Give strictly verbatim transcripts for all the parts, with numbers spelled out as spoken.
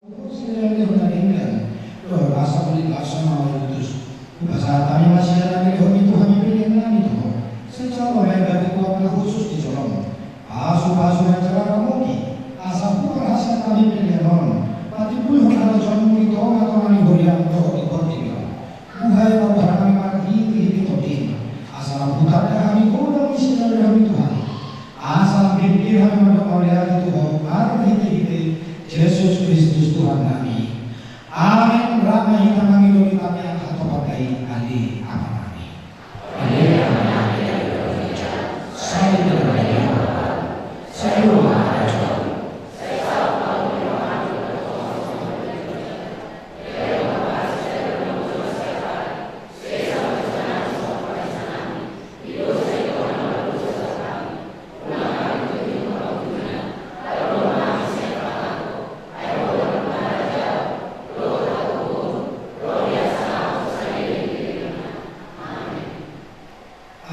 Huhut silehonlehon na denggan dohot asa ulin laos na mauliutus, hupasahat hami ma sian na nilehonMi tu hami pelean nami tu Ho. Sai jalo ma i bani kuat na hushus di jolom, pasupasu na jala ramoki, asa huparhaseang hami pelean on patimbulhon harajaonMu di tongatonga ni huriaM dohot di portibi on. Buhai ma roha nami marhitehite TondiM, asa lam hutanda hami godang ni silehonlehonMi tu hami, asa lam pinggir hami mandok mauliate tu Ho marhitehite Jesus Kristus Tuhan nami. Amen. Rap ma hita mangido di tangiang hatopan na i, Ale Ama nami. Ale Ama nami, sai dilehon ma harajaonMu.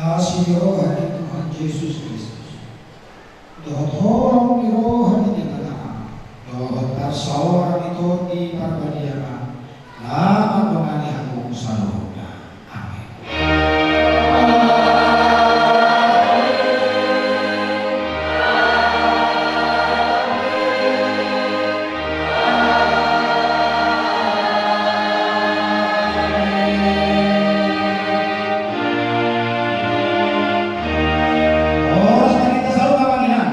Asi ni roha ni Tuhan Jesus Kristus, dohot holong ni roha ni Debata, dohot parsaoran ni Tondi Parbadia, na mandongani hamu saluhutna. Amen. Horas ma di hita saluhutna, amang inang.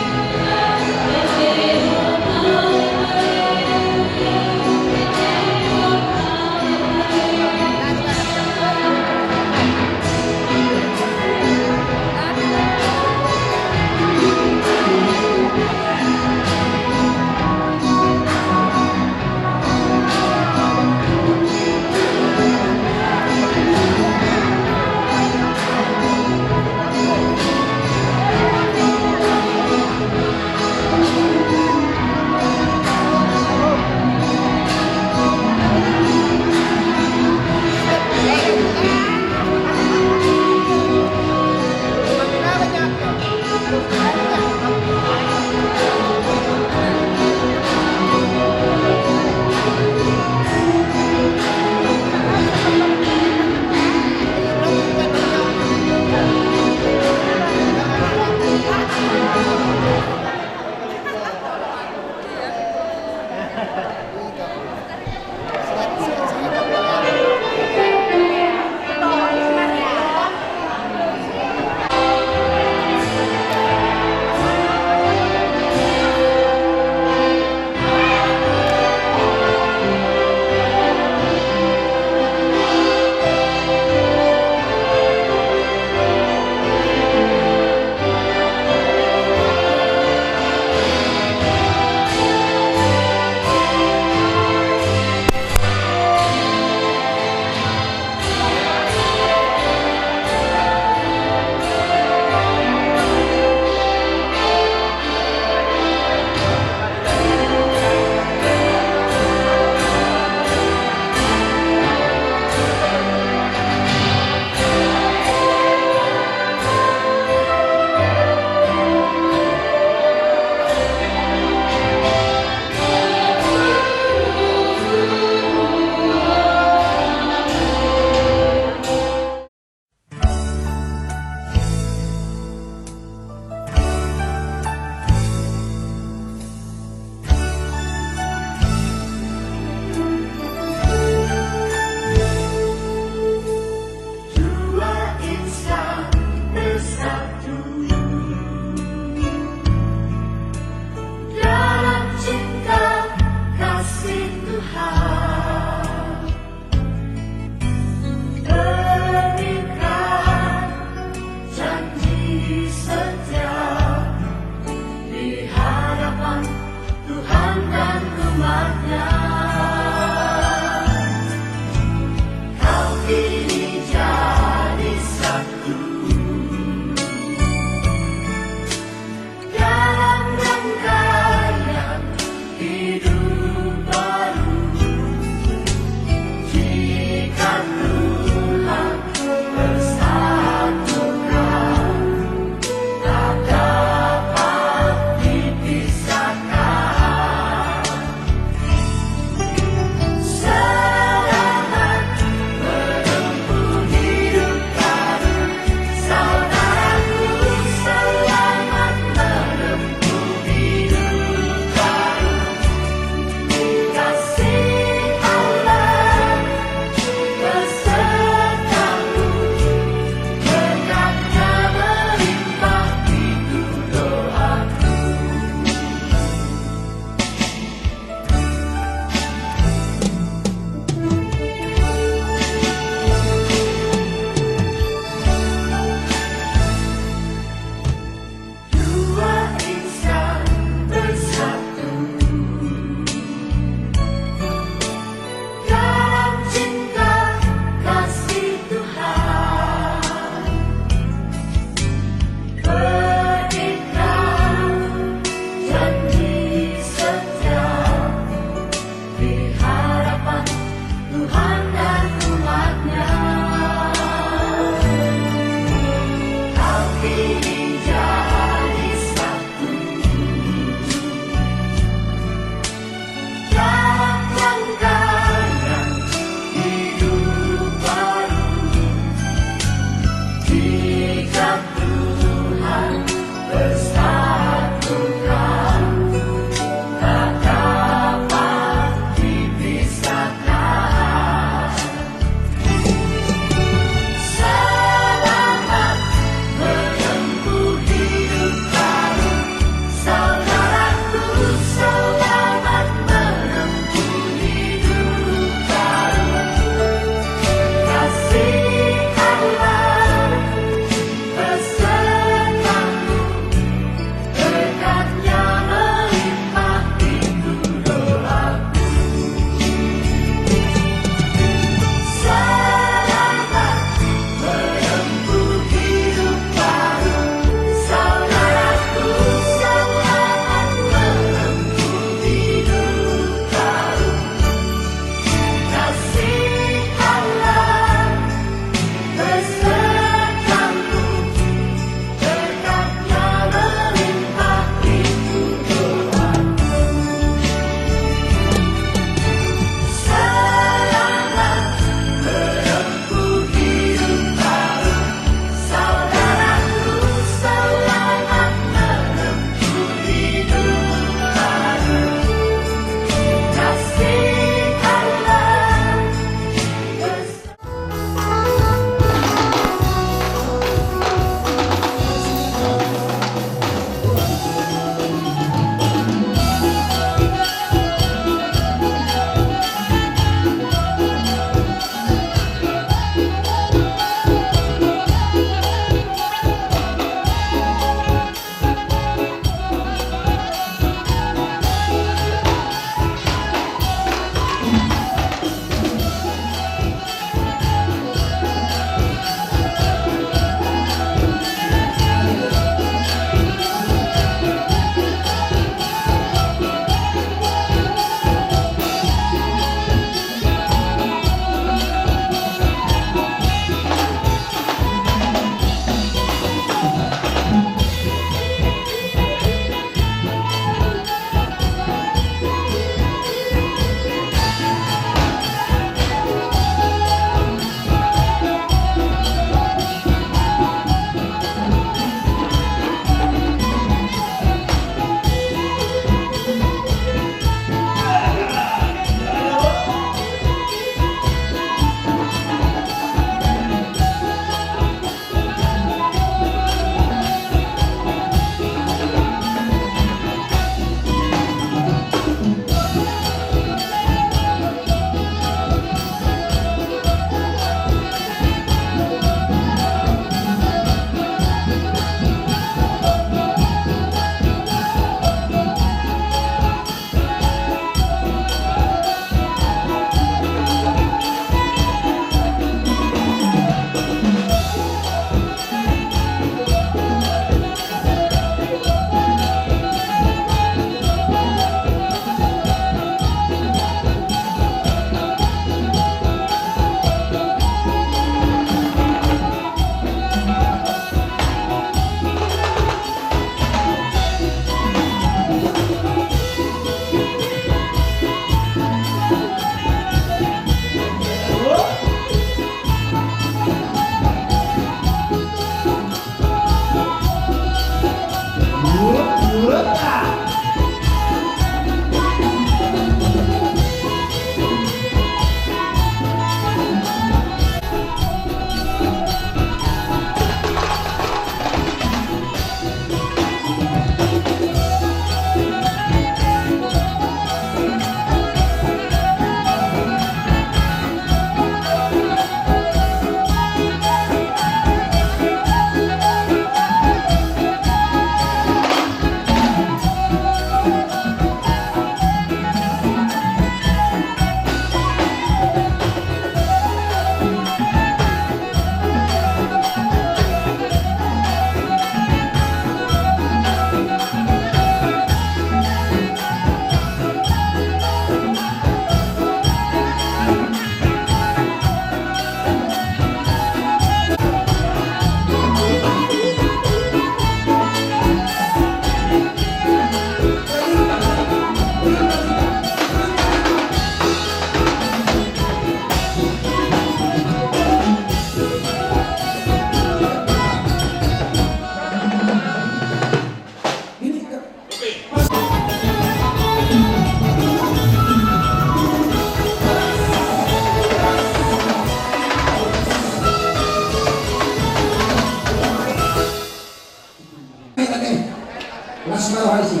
Las ma roha i.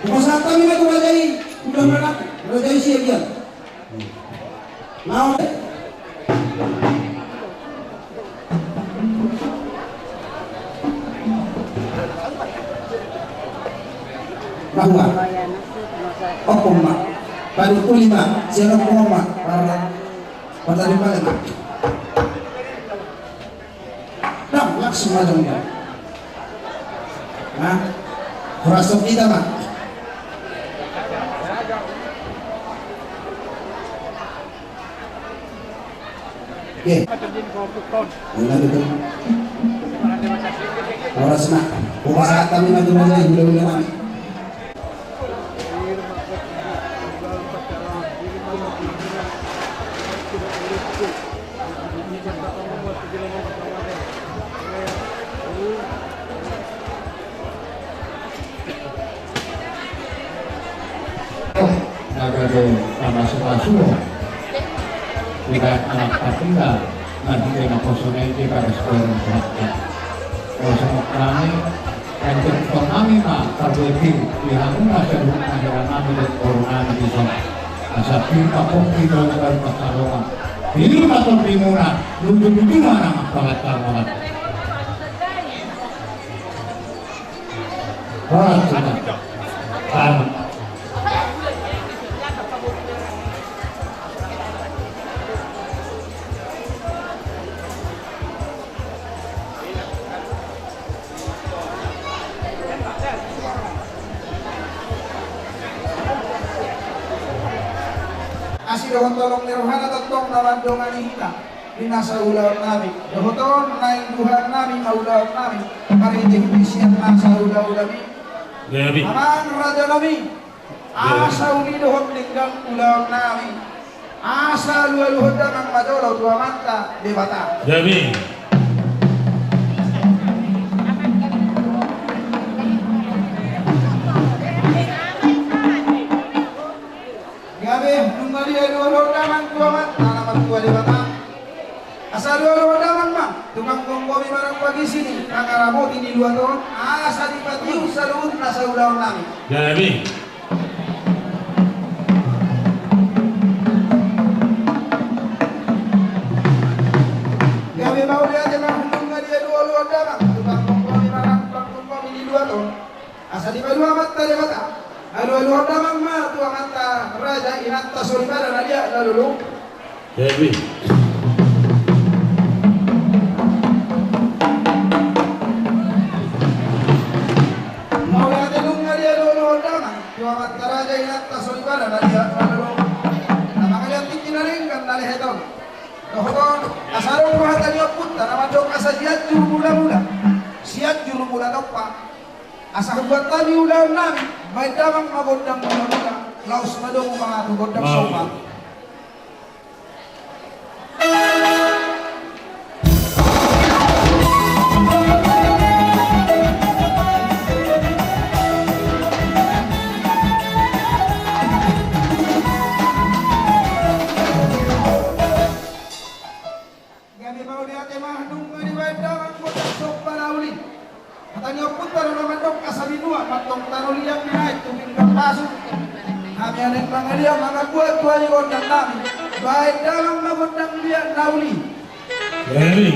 Hupasahat hami ma tu raja i, udah mana? Raja i sian dia. Lawan. Bahwa. Ompung ma. Padu uli ma. Sian ompung ma. Para. Para tadi pada ma. Dang, langsung aja udah. Nah, horas tu hita ma. Oke. Benar itu. Horas ma. Horas kata mina tu raja, udah, udah, udah. Naga do pamasu-pasu. Ibarat anak patinggal, nanti dia mau kosong aja pada sekolah. Kosong kami, dan ketua kami ma, parbuat diri, di hamuna saluhutna hira nami dan koru nami di son. Asa pir ma pongki do ugal pasarongan. Pir ma tondimuna, luju-luju ma nama palat-palat. Horas ma. Selamat. Asi dohot holong ni rohana tongtong na mandongani hita di nasa ulaon nami. Dohot on naeng buhaan nami ma ulaon nami marhite-hite sian nasa ula-ula nami. Amang raja nami. Asa uli dohot denggan ulaon nami. Asa alu-aluhon damang ma jolo tu Amanta Debata. Gabe. Gabe, nunga dialu-aluhon damang tu Amanta na martua Debata. Asa alu-aluhon damang ma, tukang gomgomi manang pagisi ni, pangaramoti ni luat on, asa dipatiur saluhut nasa ulaon nami. Gabe. Gabe mauliate ma, nunga dialu-aluhon damang, tukang gomgomi manang, tukang gomgomi ni luat on. Asa dipalua Amanta Debata, alu-aluhon damang ma tu amanta raja inanta soripada na liat na lolo. Gabe. Mauliate, nunga dialu-aluhon damang tu amanta raja inanta soripada na liat na lolo. Na mangaliat tingki na denggan na lehet on. Dohot on, asa adong do hata ni ompunta na mandok asa Sianjur Mula-mula, Sianjur Mula Tompa. Asa hubuat hami ulaon nami, baen damang ma gondang mula-mula, laos ma domu ma tu gondang somba. Gabe mauliate ma, nunga dibaen damang gondang somba na uli. Hata ni ompunta do na mandok asa binuat ma antong tano liat ni aek tu pinggan pasu. Hami anak mangaliat mangakuat tu aek gondang nami. Baen damang ma gondang liat na uli. Gabe.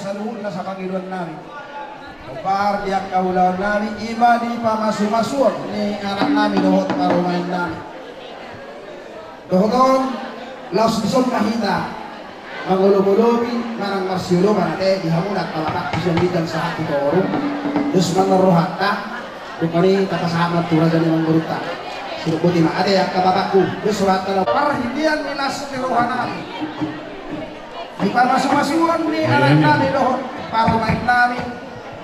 Saluhutna sipangidoan nami. Hombar di angka ulaon nami, ima di pamasumasuon ni anak nami dohot parumaen nami. Dohot on, laos dison ma hita mangolopolopi manang marsiolopan ate di hamuna angka bapakku sian Bintan sahat tu toru. Terus manang rohanta, rupani tapasahat ma tu raja ni amangborunta. Sirupoti ma ate angka bapakku, terus rohanta na parhitean ni las ni roha nami. Di pamasumasuon ni anak nami dohot parumaen nami.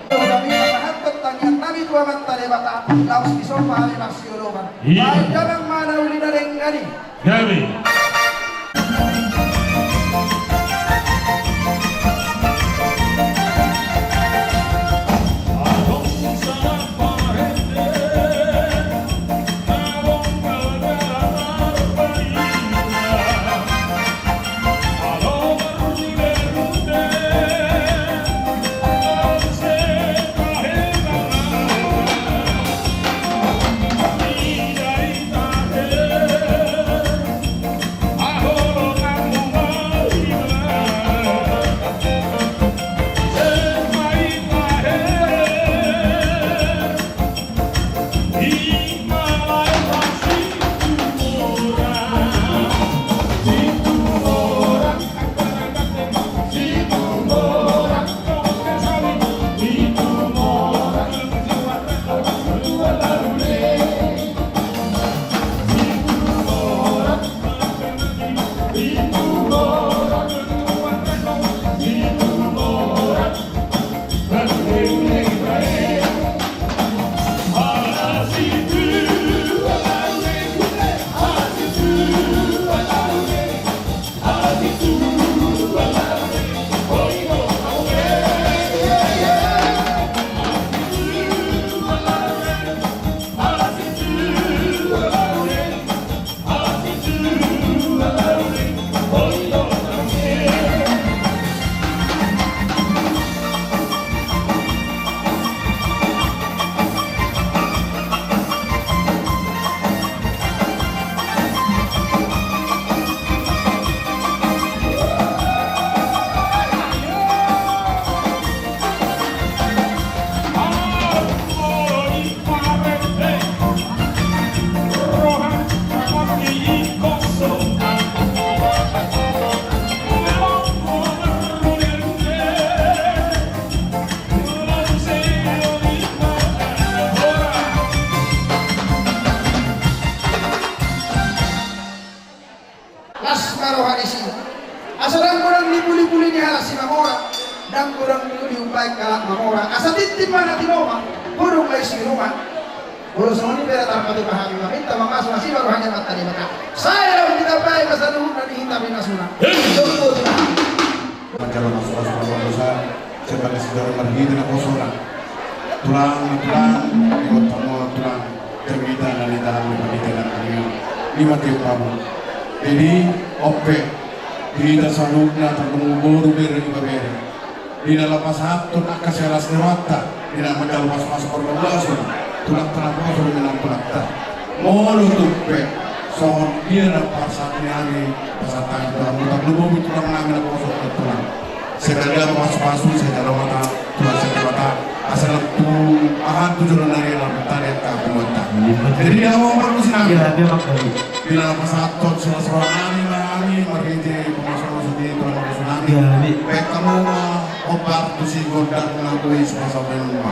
Dohot nami pasahathon tangiang nami tu Amanta Debata, laos dison ma hami marsiolopan. Baen damang ma na uli na denggan i. Las ma roha ni si. Asa ndang godang ni pulipuli ni halak Simamora, ndang godang ni uli umbahen halak Mamora. Asa tintin ma na tinopa, godang ma i si ruma. Molo songon i pe ra tarpatupa hami maminta, mamasu-masu ma roha ni Amanta Debata. Sai lam ditambai ma saluhutna di hita pinasuna. Hei! Tunggu, tunggu. Manjalo masu-masu ma roha dosa. Sian bagas ni jolma marhite naposona. Tulang, tulang, ikot hamu tulang. Jamita na nitahan ni panitia na kami. Lima tiup hamu. Jadi, on pe. Di hita saluhutna, tarlumobi boru, bere, ibebere. Di na laho pasahathon angka silas ni rohanta. Di na manjalo masu-masu parbagasna. Tulang, tulang, tulang, tulang, tulang. Molo tung pe songon dia na pasahat ni hami, pasahat hami tu hamu, tarlumobi tulang nami naposo dohot tulang. Sai jalo masu-masu, sai jalo ma tulang, sai jalo ma. Asa lam tu aha tu jolo nari lam tadi angka pembuatan. Jadi dia mau perlu sinami. Iya, dia makan. Di na pasahathon silas roha nami ma hami, marhite pamasu-masu ni tulang, pamasu nami. Iya, iya. Baik, hamu ma hombar tu si gondang na boi sipasauton ma.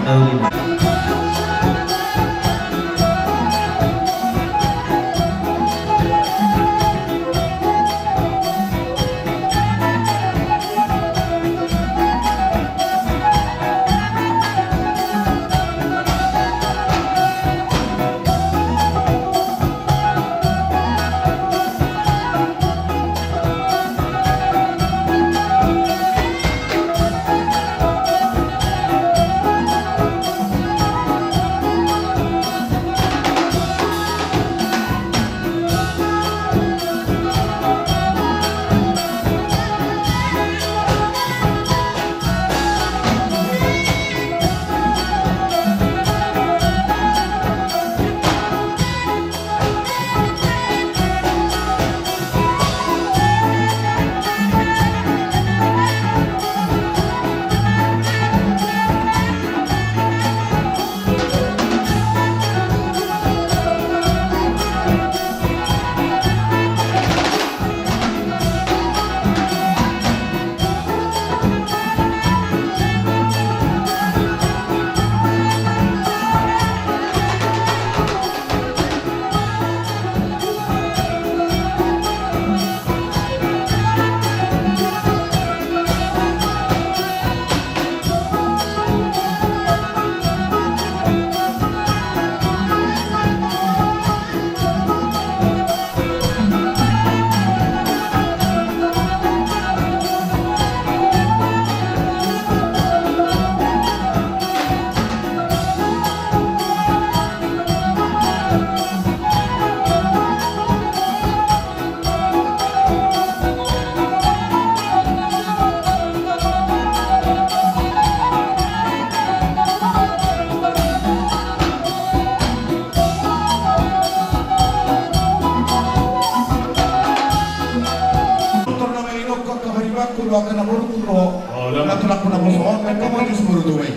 Angka modus moro tuai.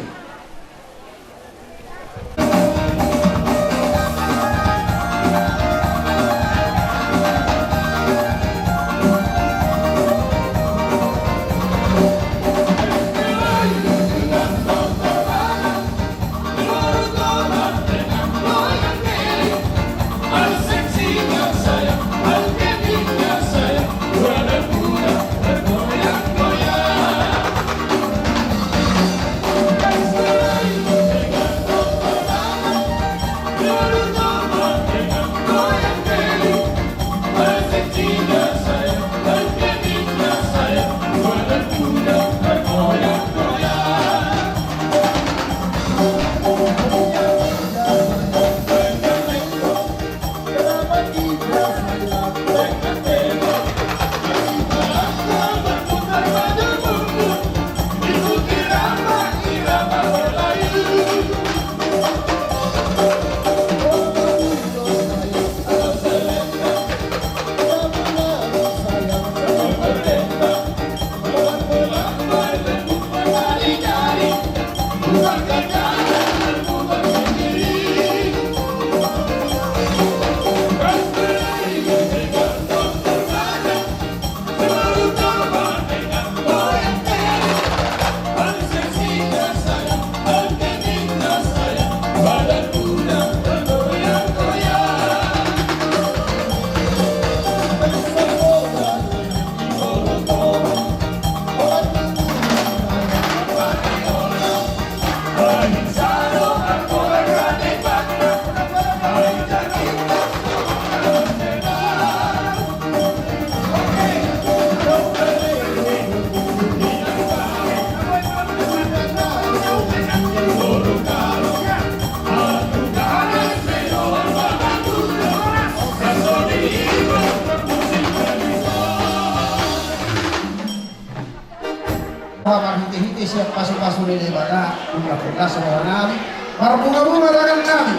Marhite-hite sian pasu-pasu ni Debata, unang pernah saudara nami marbunga-bunga tangan nami.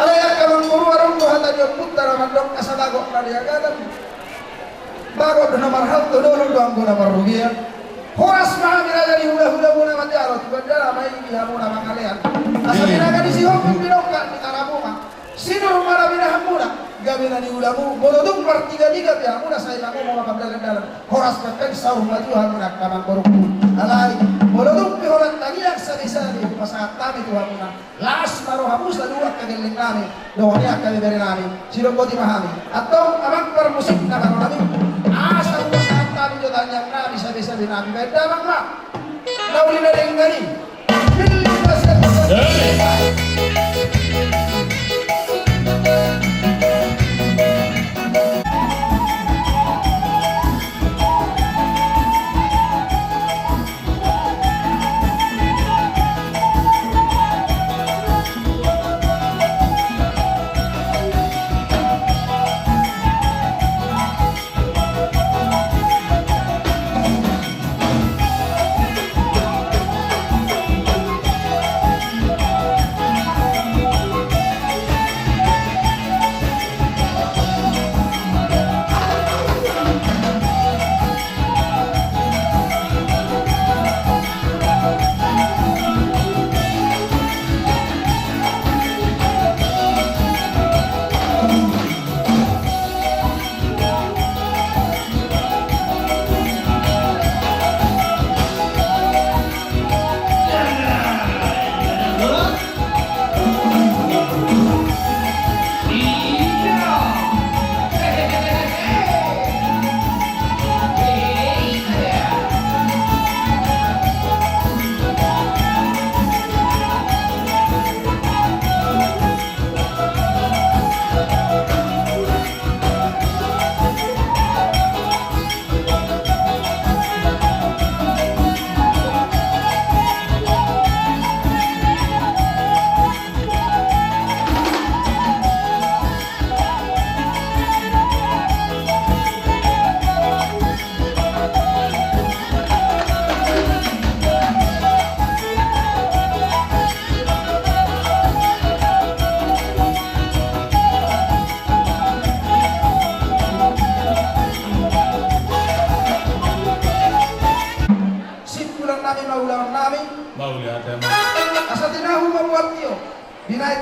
Alai angka amang boru, adong do hata ni ompunta na mandok, asa bagot na niagalan, bagot do na marhalto, dolok do anggo na marrugian. Horas ma hami raja ni hula-hulamuna manjalo, tu gandana ma i di hamuna mangalean. Asa binaga ni sihompu, binongkak ni taramu ma. Sinur ma na binahanmuna, gabe na niulamu. Molo tung martiga-tiga pe hamuna sai mangomo ma mardalan-dalan, horas pe peng saur matua hamuna angka amang borungku. Alai molo tung pe holan tangiang sabe-sabe hupasahat hami tu hamuna, las ma rohamu saluhut angka gelleng nami dohot angka ibebere nami. Sidok boti ma hami, antong amang parmusik na baru nami, asa hupasahat hami jo tangiang nami sabe-sabe nami. Baen damang ma na uli na denggan i.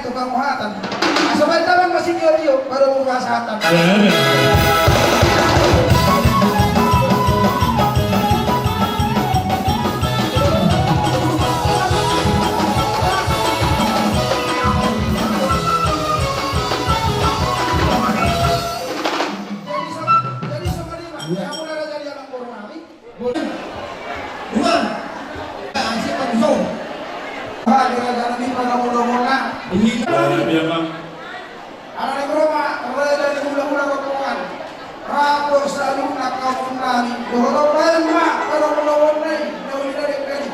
Tukang hatan. Asa baen damang masitio-tio, baru buka satan. Jadi, sama, jadi sama dia, Pak. Iya. Kamu udah jadi anak baru kami. Dua. Asik, Pak Gusau. Pak, dia jangan di mana muda-muda. Ini. Eh, biar, Bang. Anak Roma, raja ni hulahula Kopongan. Rap dohot saluhutna kaum nami. Dohot baen ma, anak muda-muda i, na uli dari kali.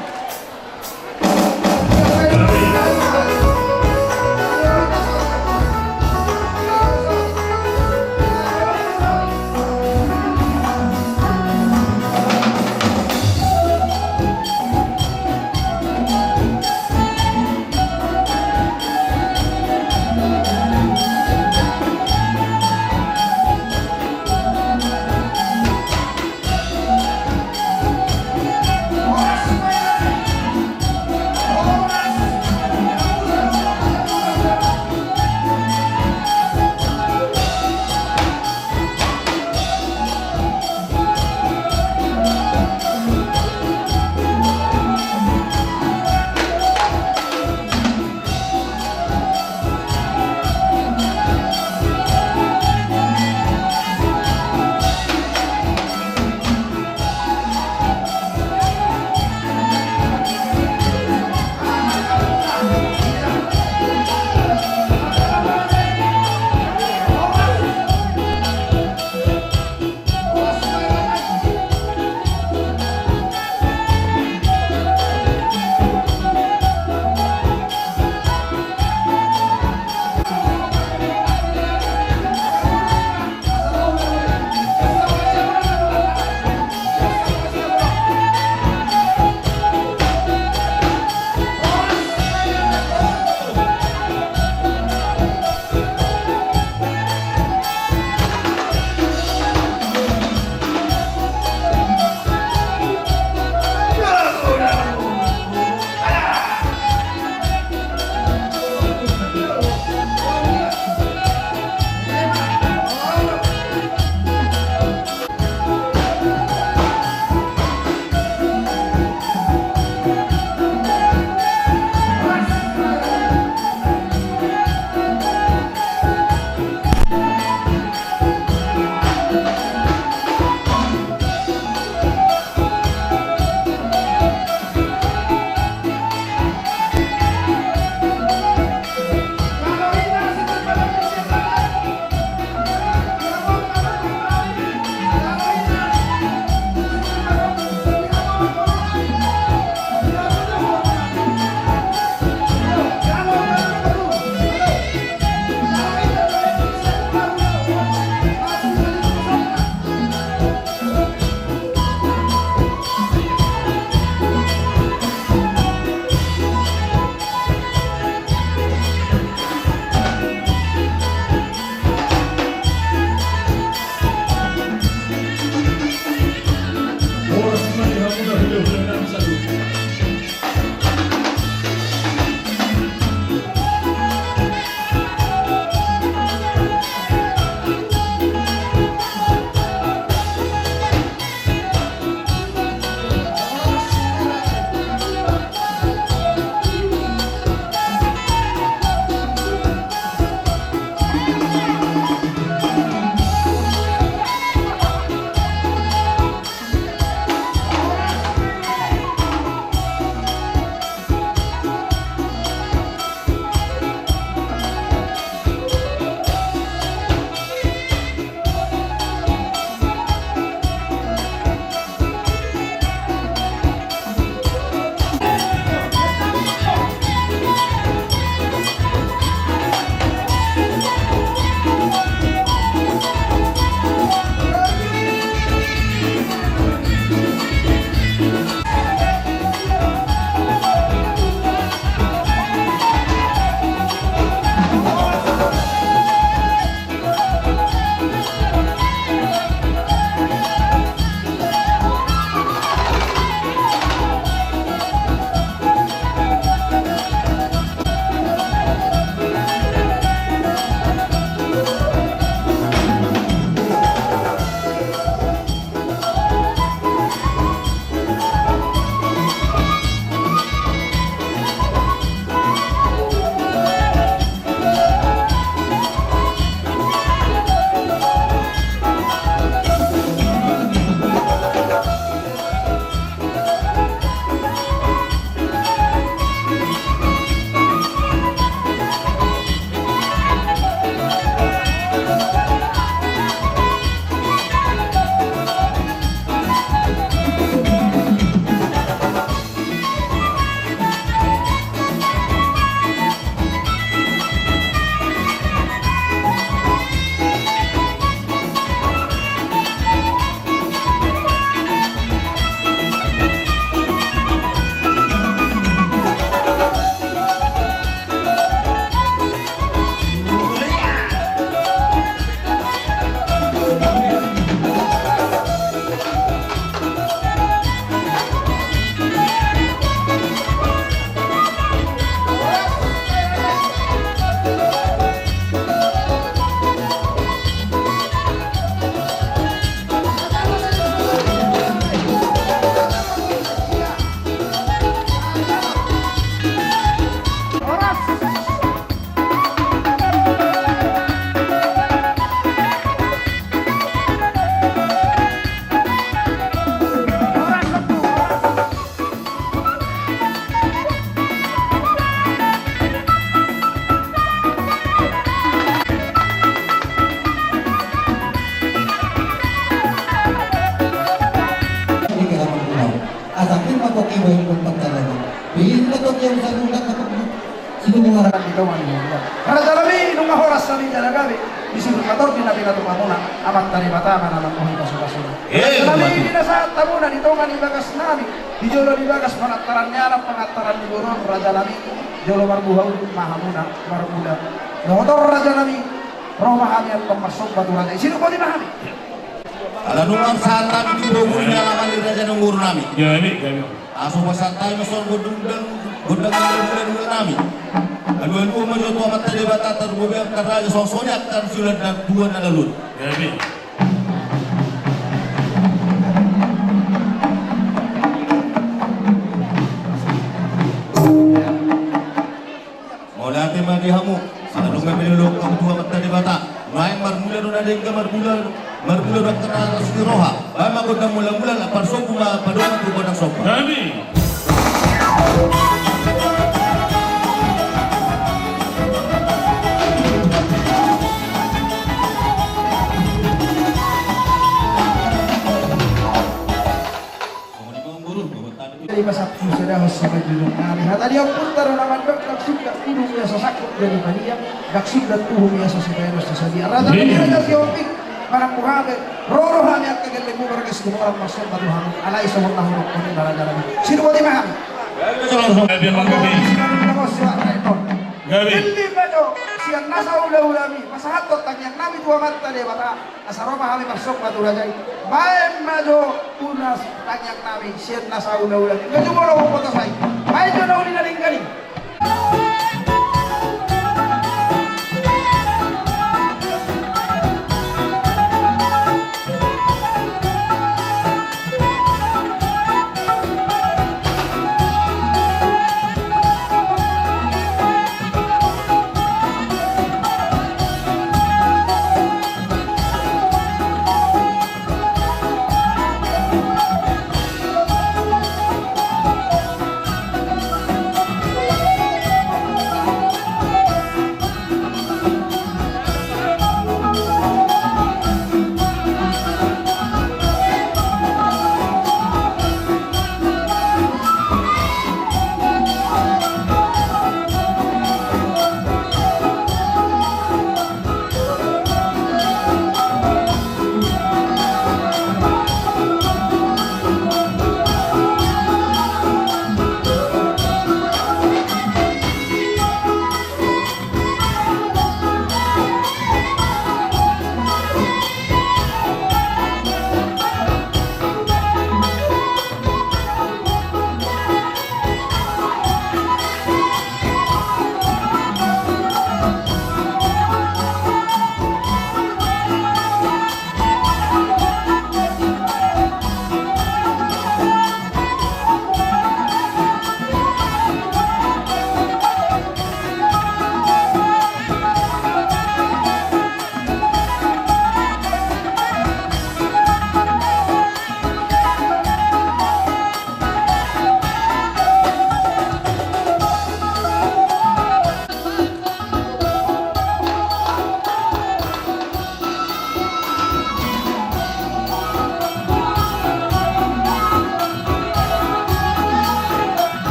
Raja nami, nunga horas hami jala gabe, disi nunga torop di na pinatung hamuna, Amanta Debata ma na mambohi pasupasuna. Raja nami, di na sahat hamuna di tonga ni bagas nami, di jolo ni bagas panataran ni anak, panataran ni boru, raja nami, jolo marbuha udut ma hamuna, marmula. Dohot on raja nami, ro ma hami antong marsomba tu raja i, sidung boti ma hami. Ala nunga sahat hami di boru ni alaman ni raja ni boru nami. Gabe, gabe. Asa pasahat hami ma songon gondang, gondang ni hulahula nami. Alualuhon ma jo tu Amanta Debata, tarlumobi angka raja songon i angka siula na tua na lalu. Gabe. Mauliate ma di hamu. Saleleng ma dilehon hamu tu Amanta Debata. Nuaeng marmula do na denggan, marmula, marmula do angka na las ni roha. Baen ma gondang mulamula, laos parsombu ma padomu tu gondang somba. Gabe. Jadi pasahat tu sada hos sama jujung nami. Hata ni ompunta do na mandok, ndang sundat tuhu ia so sangkut jadi padia, ndang sundat tuhu ia so sipaenos so sadia. Raja nami, raja Sihombing, manang boha pe, ro do hami angka gellengmu margas Sitoran marsomba tu hamu, alai songon na hudokkon i ma raja nami. Sidung boti ma hami. Gabe. Sian na saulahula nami, pasahathon tangiang nami tu Amanta Debata. Asa ro ma hami marsomba tu raja i. Baen ma jo unas tangiang nami sian na saulahula. Nga jumolo huboto sai. Baen jo na uli na denggan i.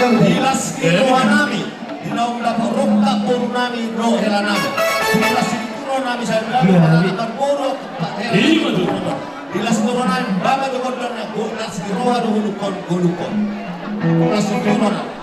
Di las ni roha nami, di naung dapot rongkap boru nami dohot hela nami. Di las ni roha nami, sai nami, iya, nami marboru, Pak Hela. Iya, betul. Di las ni roha nami, bapak tu kondang na, di las ni roha do hulukon, hulukon. Di las ni roha nami.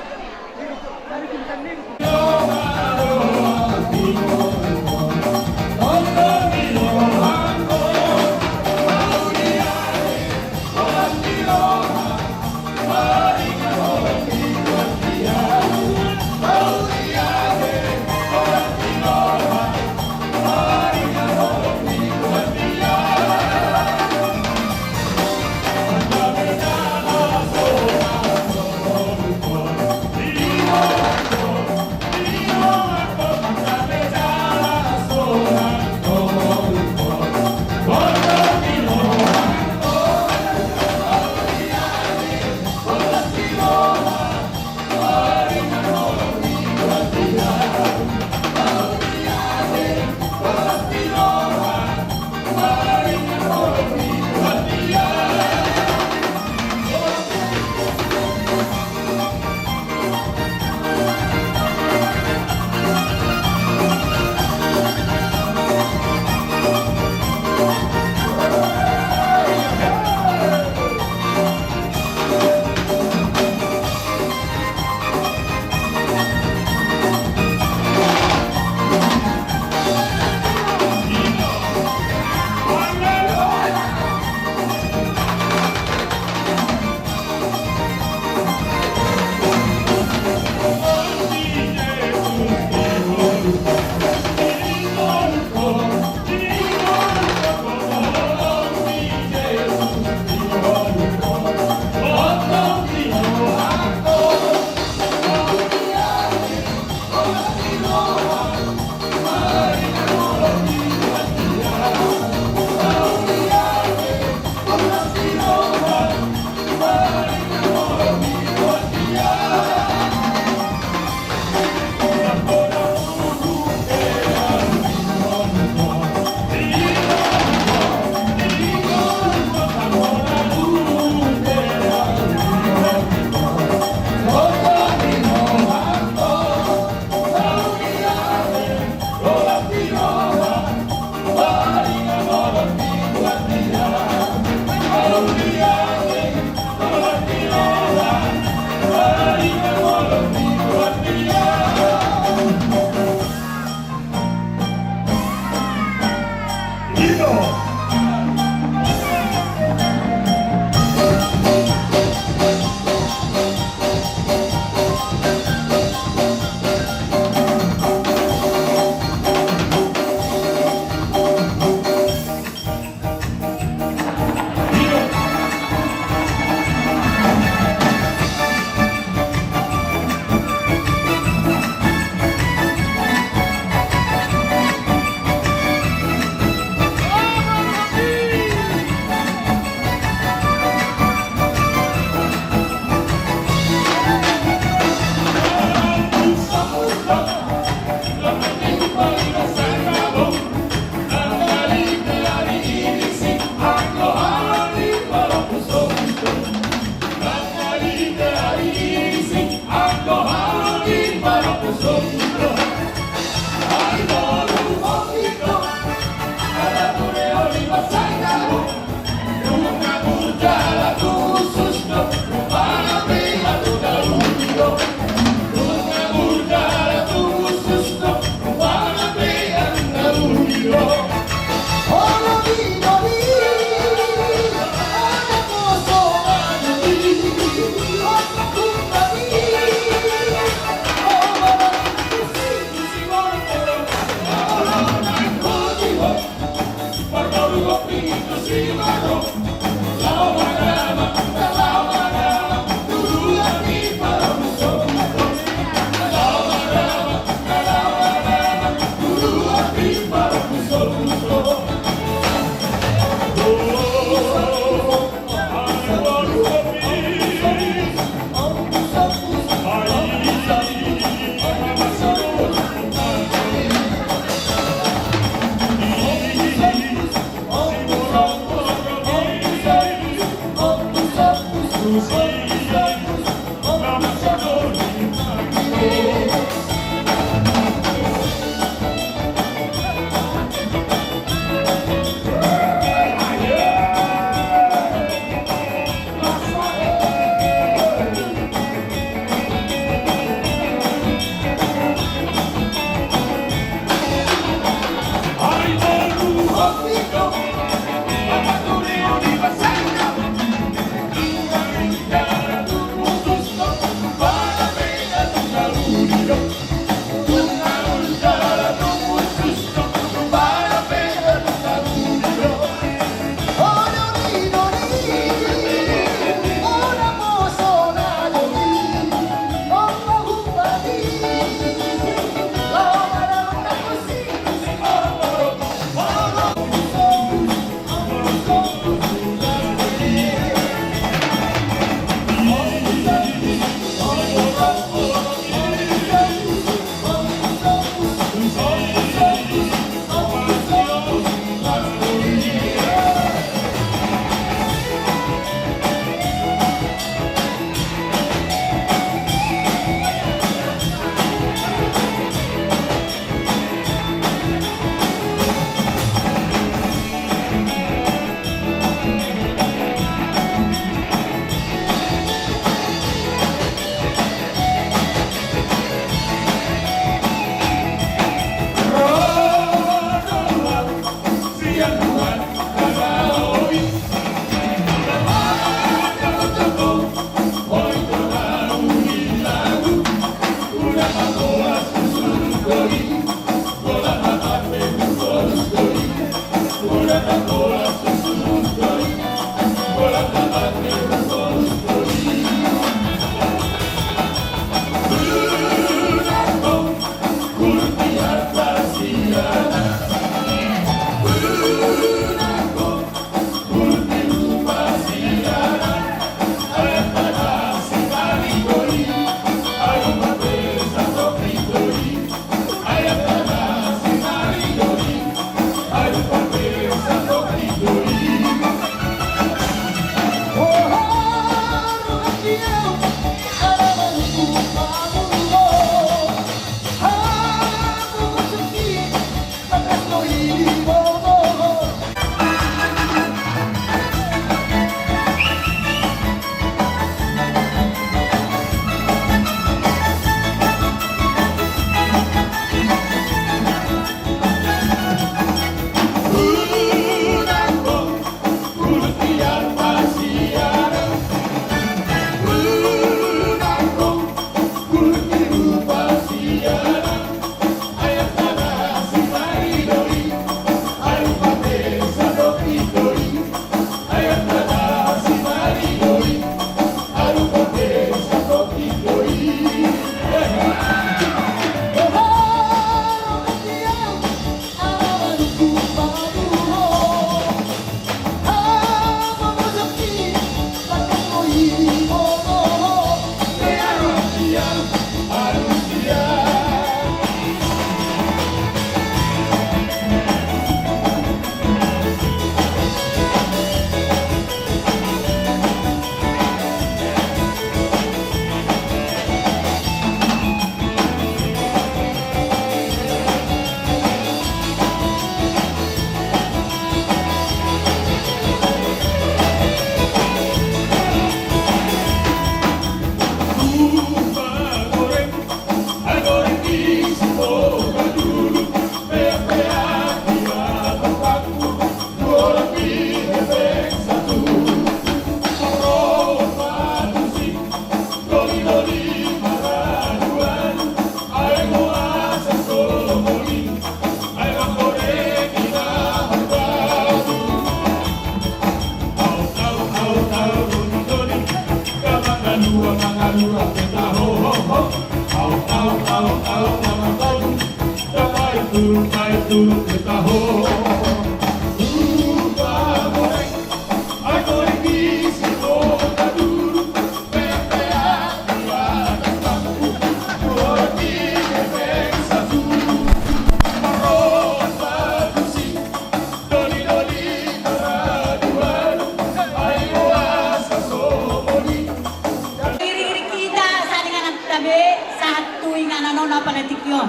Iring-iring hita saringan tabe sahat tu inganan on apala tingki on.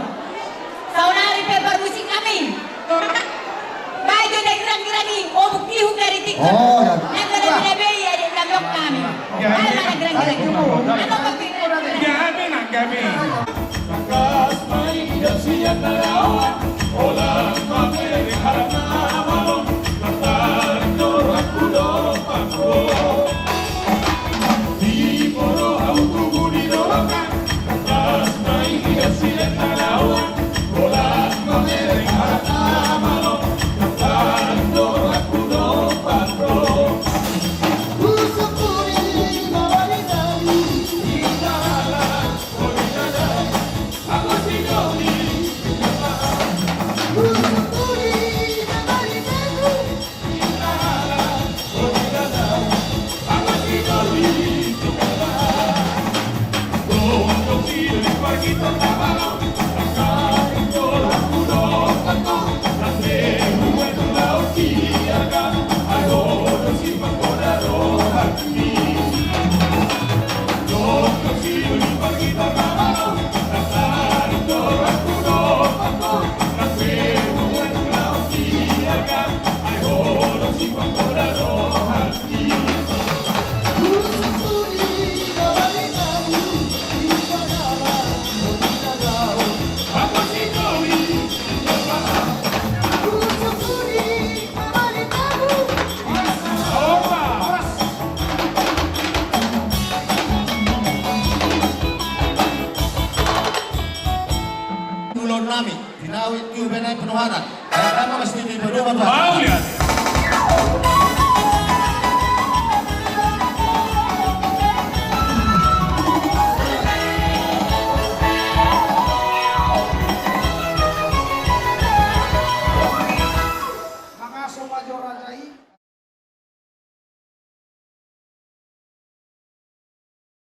Saonari pe parmusik hami. Baen jo na girang-girang i, o bukti hu kari tingki. Oh, ya. Nang na binabe i ade kami on hami. Ya, baen ma na girang-girang i. Atau pakai ya, hami nang hami. Tulon nami, tinau itu benar penuhanan. Karena mesti di berdua. Mau lihat.